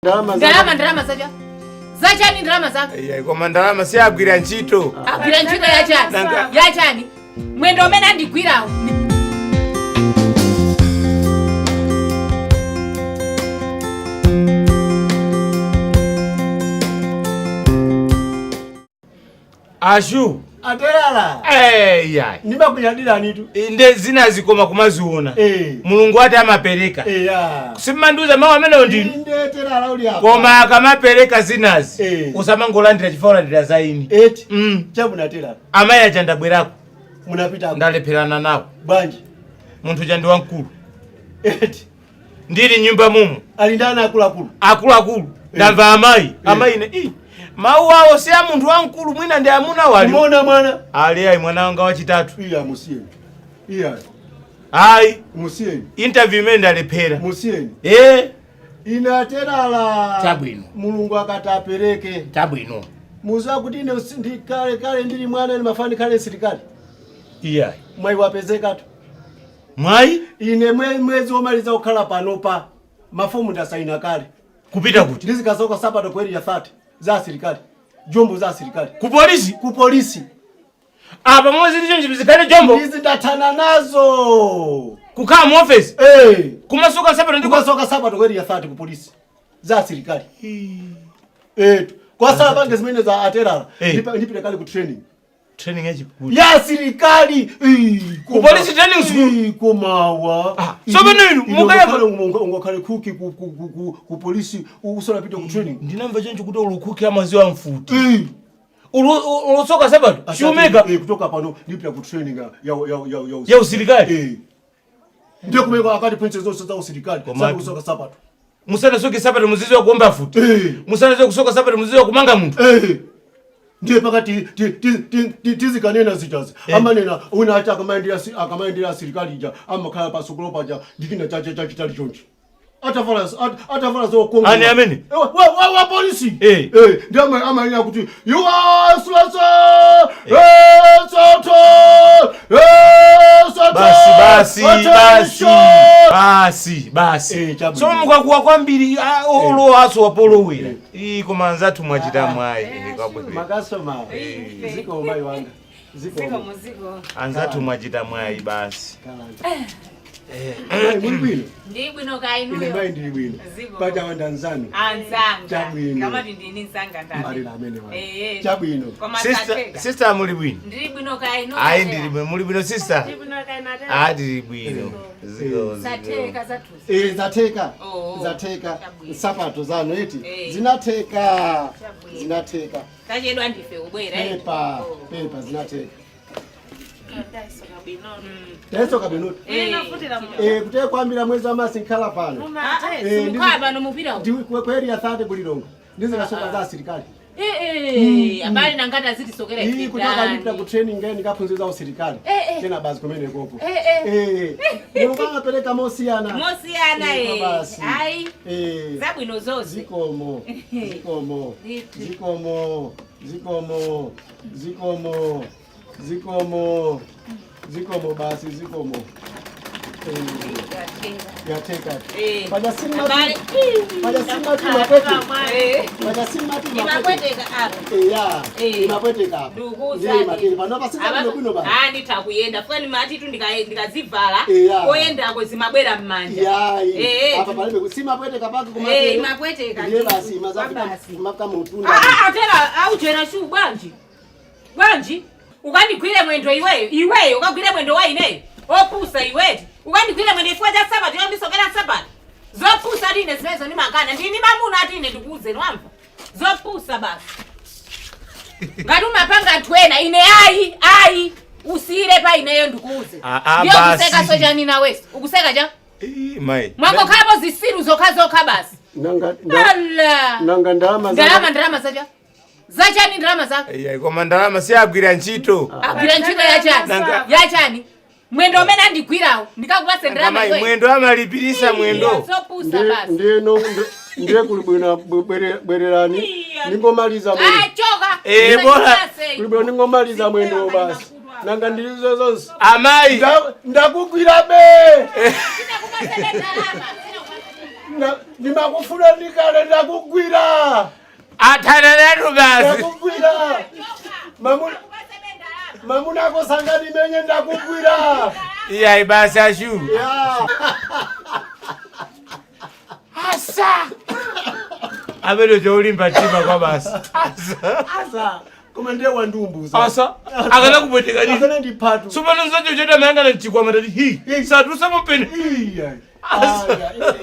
Ndalama. Ndalama, ndalama zacha zachani? Ndalama zanga. Iya, koma ndalama siyagwira ntchito. Agwira ntchito yachani? Yachani? Mwendo umene andigwirawo. Ashu. Aterala. Eya. Ndimakunyadiranitu. Nde zina zikoma kumaziona. Mulungu ati amapereka. Eya. Simmandiuza mawu amenewo ndinu? Inde, terala, uli apa. Koma akamapereka zinazi, usamangolandira chifukwa ulandira za ini. Eti. Mm. Chabwino, terala. Amayi aja ndabwerako. Munapita? Ndalepherana nawo. Bwanji? Munthu uja ndi wamkulu. Eti. Ndili nyumba mumu. Ali ndani akuluakulu? Akuluakulu. Ndamva amayi, amayi ine i mawu awo si a munthu wamkulu, mwina ndi amuna wali. Kumona mwana. Ali ayi, mwana wanga wachitatu. Iya, musiyeni. Iya. Ayi. Musiyeni. Interview imene ndalephera. Musiyeni. Eh. Ine aterala. Chabwino. Mulungu akati apereke. Chabwino. Muziwa kuti ine ndikale kale ndili mwana ndimafuna ndikhale msilikali. Iyayi. Mwayi wapezekatu. Mwayi? Ine mwezi womaliza kukhala panopa, mafomu ndasaina kale. Kupita kuti? Ndizikasoka sapato ku Area 30 za asilikali, jombo za asilikali. Ku polisi? Ku polisi. Apa mwezi ndicho nchizikhale jombo. Izi ndathana nazo. Kukhala mu office? Eh. Kumasoka sapato ndiko? Kumasoka sapato ku Area 30 ku polisi za asilikali. Eh, kwasala pange zimene za, aterala. Eh. Ndipita kale ku training. Training yachikuti? Ya asilikali. Ku police training school? Komawa. Ah, so pano inu Ungakhale kuki ku polisi usanapite ku training? Ndinamva choncho kuti ulukhuki amaziwa mfuti. Eh. Ulusoka sapato shumeka. Eh, kutoka pano ndipita ku training ya Ya usilikali. Eh, ndiye kumeka akati princess zonse za usilikali. Komatu. Kusoka sapato. Musanasoke sapato muziziwa kuomba futi. Eh. Musanasoke kusoka sapato muziziwa kumanga munthu. Eh. Ndiye pakati tizikanena zitazi. Eh. Amanena wina ati akamayendera asilikali ija amakhala pasukulu paja ndikina chache chachitali chonchi atavala zokongola. Ani amene? Eh, wa polisi. Eh. Eh, ndi amanena kuti you are slasa eh soto eh soto. Basi, basi, basi. Attention! Basi, basi. Eh, chabwino. So mukakuwa kwambiri, olowaso wapolowera. Ii, koma anzathu mwachita mwayi. Eh, kwabwino. Makasoma, ziko mayi wanga, ziko. Ziko muziko. Anzathu mwachita mwayi basi. Mayi, muli bwino? Ndi bwino, ka Ine inuyo? mayi ndili bwino. Ziko. Pachawanda nzanu. Anzanga. Chabwino. Kamati ndini nzanga ndani. Alira amene wanu. Eh. Chabwino. Koma Sister, satheka. sister, muli bwino? Ndili bwino, ka inuyo? Ayi, ndili bwino. Muli bwino, sister? Ah, ndili bwino. Ziko, ziko. Satheka zathuzi. Eh, zatheka. Oh. Zatheka. Chabwino. Nsapato zanu eti. Eh. Zinatheka. Chabwino. Zinatheka. Tachedwa ndife kubwera. Eh. Pepa, pepa, zinatheka. Taisoka bwino. Eh. Eh, kuteye kwambira mwezi wa masi nkhala pano. Eh, Simukhala pano mupira uwu. Ndi ku Area 30 kulilongo ndizikasoka za asilikali. Eh, abale, nangati azitisokera Iyi ife kutoka ndipita ku ndani? training ngene ndikaphunzira usilikali. Eh, eh. Tena basi kumene koko. Eh, eh. Eh. Mulungu amapereka mosiyana. Mosiyana. Eh, Eh. basi. Ayi. Eh. Zabwino zonse. Zikomo, zikomo. Ndithu. Zikomo, zikomo, zikomo, zikomo, zikomo, basi, zikomo. Eh, yatheka. Eh. Paja simati. Abale. Paja simati mapwete. Eh. Paja simati mapwete. Imapweteka apa. Eya. Eh. Imapweteka apa. Ndikukuwuzani. Ndiye imateka pano pasika bwino bwino basi. Ah, nditha kuyenda funa ndimati tu ndikazivala Eya. koyendako zimabwera m'manja. Yayi. Eh. Apa palibe simapweteka pake. Eh, imapweteka. Ndiye basi imazafika. Basi. Mafika mutunda. Ah, ah, atera auchera shu bwanji bwanji, ukandigwire mwendo iweyo, iweyo ukagwire mwendo wa ineyo? Opusa iweti, ukandigwire mwendo ifua cha sapato yondisokera sapato? Zopusa ati ine zimenezo ndimakana ndini mamuna ati ine ndikuuzeni wamva zopusa basi. Ngati umapanga anthu ena, ine ayi, ayi, usiyire pa ineyo, ndikuuze. Ah, ah, Ndiyo. Basi. Ukuseka sochani naweso? Ukuseka cha? Ii, mayi. Mwangokhalapo zisiru zokha zokha basi. Nanga Ala. nanga ndalama. Ndalama, ndalama zacha zachani? Ndalama zanga. Iya, koma ndalama siyagwira ntchito. Agwira ntchito yachani? Yachani? Mwendo umene andigwirawo ndikakupase ndalama Amayi, iweyo? mwendo amalipirisa mwendo. Zopusa basi. Ndiyeno ndiye kuli bwino bwererani ningomaliza mwendo. Ah, choka. Eh, bora. Kuli bwino ningomaliza mwendo basi, nanga ndilizo zonse. Amayi. Ndakugwira be. Sinakumasele ndalama. Ndimakufuna ndikale ndakugwira. Athana nanu basi. Ndakugwira. Mamuna mamuna ako sangandimenye ndakugwira. Iyayi basi ashu. Ya. Asa. Amene cholimba mtima kwa basi. Asa. Asa. Koma ndiye wandumbuza. Asa. Akanakupweteka nini? Akana ndiphatu. Tsopano nzacho chete amayangana mchikwama tati hi. Satusa mupene. Iya. Asa. Aya.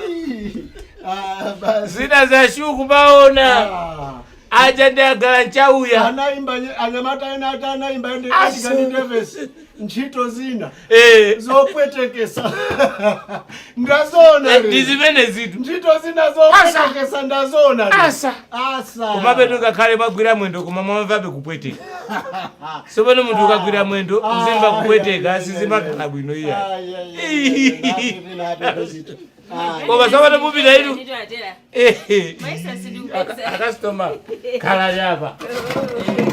Ah, basi. Zina za shu kumaona. Ah. Aja ndi agala nchauya. Anaimba anyamata ena ati anaimba ende Asa. Edgar Davis. Ntchito zina Eh. zopwetekesa. Ndazona. Eh, ndi zimene zitu. Ntchito zina zopwetekesa ndazona. lero. Asa. Asa. Komabe ngakhale mwagwira mwendo koma mwamvabe kupweteka. Tsopano munthu ukagwira mwendo uzimva kupweteka sizimakhala bwino iya. Koma tsopano mupita inu. Eh. Akasitoma khala yapa.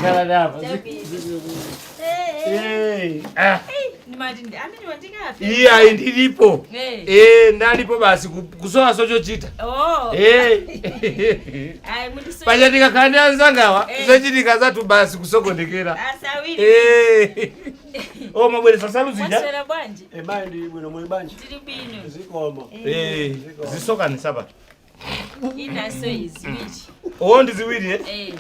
Khala yapa. Eh. Ah. Iya ndilipo. Eh ndalipo basi kusowa sochochita. Eh. Pachatika khandi ndi anzangawa zochitika zathu basi kusokondekera. Eh. Oh mabweresa salu zija. Mwaswera bwanji Emayi ndi bwino muli bwanji. tiri bwino Zikomo. Eh. Zisokani sapa. inaso iziwiri Oh ndi ziwiri eh. Eh.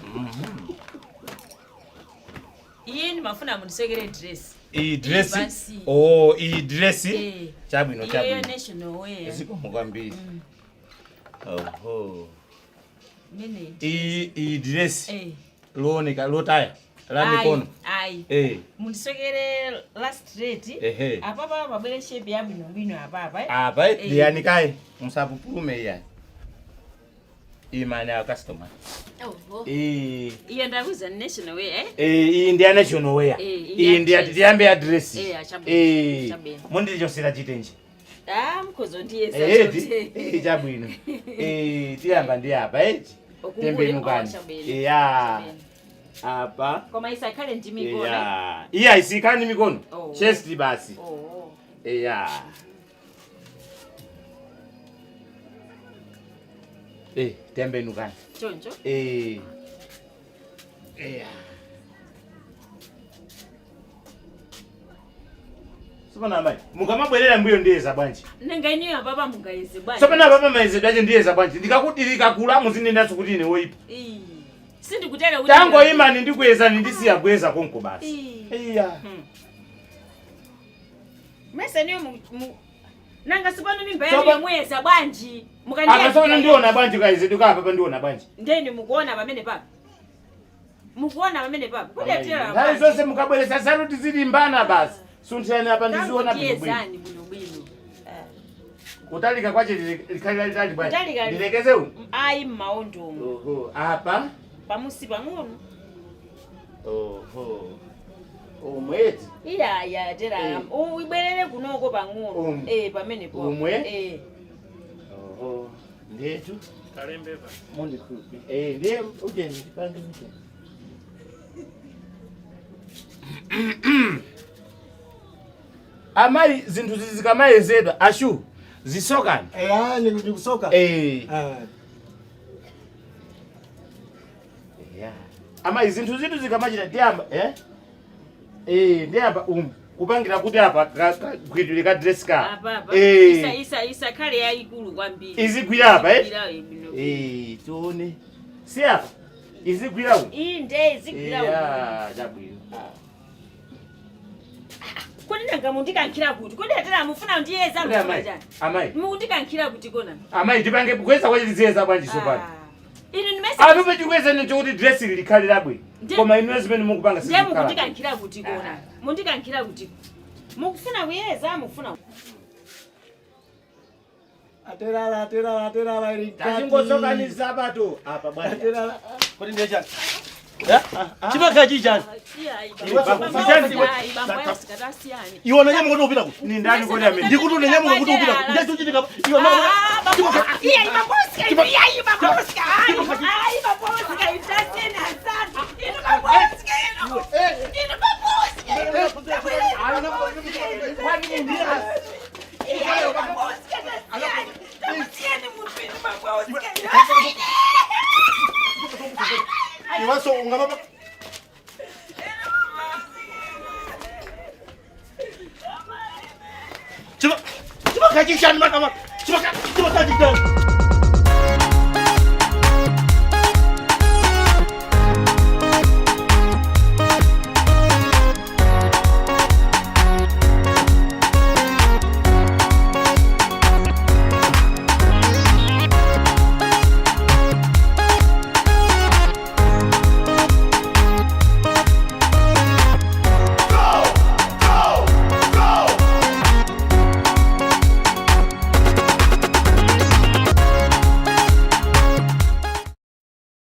Iye ndimafuna mundisokere dress. Iyi dress. Basi. Oh iyi dress. Eh. Chabwino Iyo chabwino. national wear. Zikomo kwambiri. Oho. Mene. Iyi iyi dress Eh. looneka lotaya la mikono. Ayi. Eh. Mundisokere la straight. Ehe. Apapa pabwere shape yabwino bwino apapa. eh. Apa Eh. liyanikayi musapupulume iyani. Imani a customer. Oho. Eh. Iyo ndakuza national wear eh. Eh, iyi ndi ya national wear. Eh, iyi Iyi ya ndi ya dress. tiyambe ya dress. Eh, achabwino. Eh. Achabwino. Mundichosera chitenje. Ah, mkhozo ndiyesa. Eh, ti. Eh, chabwino. Eh, tiyamba ndi apa eti. Okumbule, Tembenukani. oh, chabwino. Iya. Apa. Koma isakhale ndi mikono. Iya. Iya isikhale ndi mikono. Oh. Chest basi. Oh. Iya. Eh, tembenukani. Choncho. Eh. Iya. Sopano amayi, mukamabwerera mbuyo ndiyeza bwanji. Nanga iniyo apapa mungayeze bwanji. Sopano apapa mayezedwe ache ndiyeza bwanji. Ndikakudirika kula muzinendanso kuti ine woyipa. Ii. Sindikutera kuti Tangoimani ndikuyezani ndisiya kuyeza konko basi. Ii. Iya. Mese niyo nanga sipano mimba Sopa- yanu yomweza bwanji. Apa sopano ndiona bwanji kayezedwe ka apapa ndiona bwanji. Ndeni mukuona pamene papa. Mukuona pamene papa. Kudetera. Nthawi zonse mukabweresa saluti zilimbana basi. Sunthirani apa ndiziona bwino bwino. Tangotiyezani bwino bwino. Kutalika kwache likhali lalitali bwanji. Kutalika- Ndilekeze umu. Ayi m'maondo umu. Oho, apa. Pamusi pang'ono. Oho. Umweti. Iya ya tera. Eh. Ubwerere kunoko pang'ono. Umu. Eh pamene po. Umwe. Eh. Oho. Ndetu. Mundikhulupi. Eh, ndiye ujeni ndipange ujeni. Amayi zinthu zikamayezedwa ashu zisokani. Eya, ndikusoka. Eh. Ah. Yeah. Amayi zinthu zitu zikamachita ndiyamba eh? Eh, ndiyamba kupangira kuti apa gwidwe ka dress ka. Apa apa. Eh. Isa isa isakhale yayikulu kwambiri. Izigwira apa eh? Izigwira bwino. Eh, tione. Si apa. Izigwira umu. Iyi nde izigwira umu. Yeah, chabwino. Kodi nanga mundikankhira kuti? Kodi atera mufuna ndiyeza Kodi amayi, mufuna chani? amayi. Mukundikankhira kuti kona? Amayi tipange kuyeza kwachi tiziyeza bwanji sopano. Inu ndimese Apo pachikweza ncho kuti dress likhale labwino. Ndi- Koma inu zimene mukupanga ndiye sizikhala. mukundikankhira kuti kona. Mundikankhira kuti. Mukufuna kuyeza mukufuna. Aterala, aterala, aterala ili mkati. Tachingosokaniza pato apa bwana. Aterala. Kodi ndiye chani? Chimakhala chili chani? Iwe unanyamuka kuti upita kuti? Ni ndani kodi amene? Ndikuti unanyamuka kuti upita kuti? Ndiye chochitika iwe Iwanso ungamapa. Chimakhala chishani makama. Chimakhala chishani.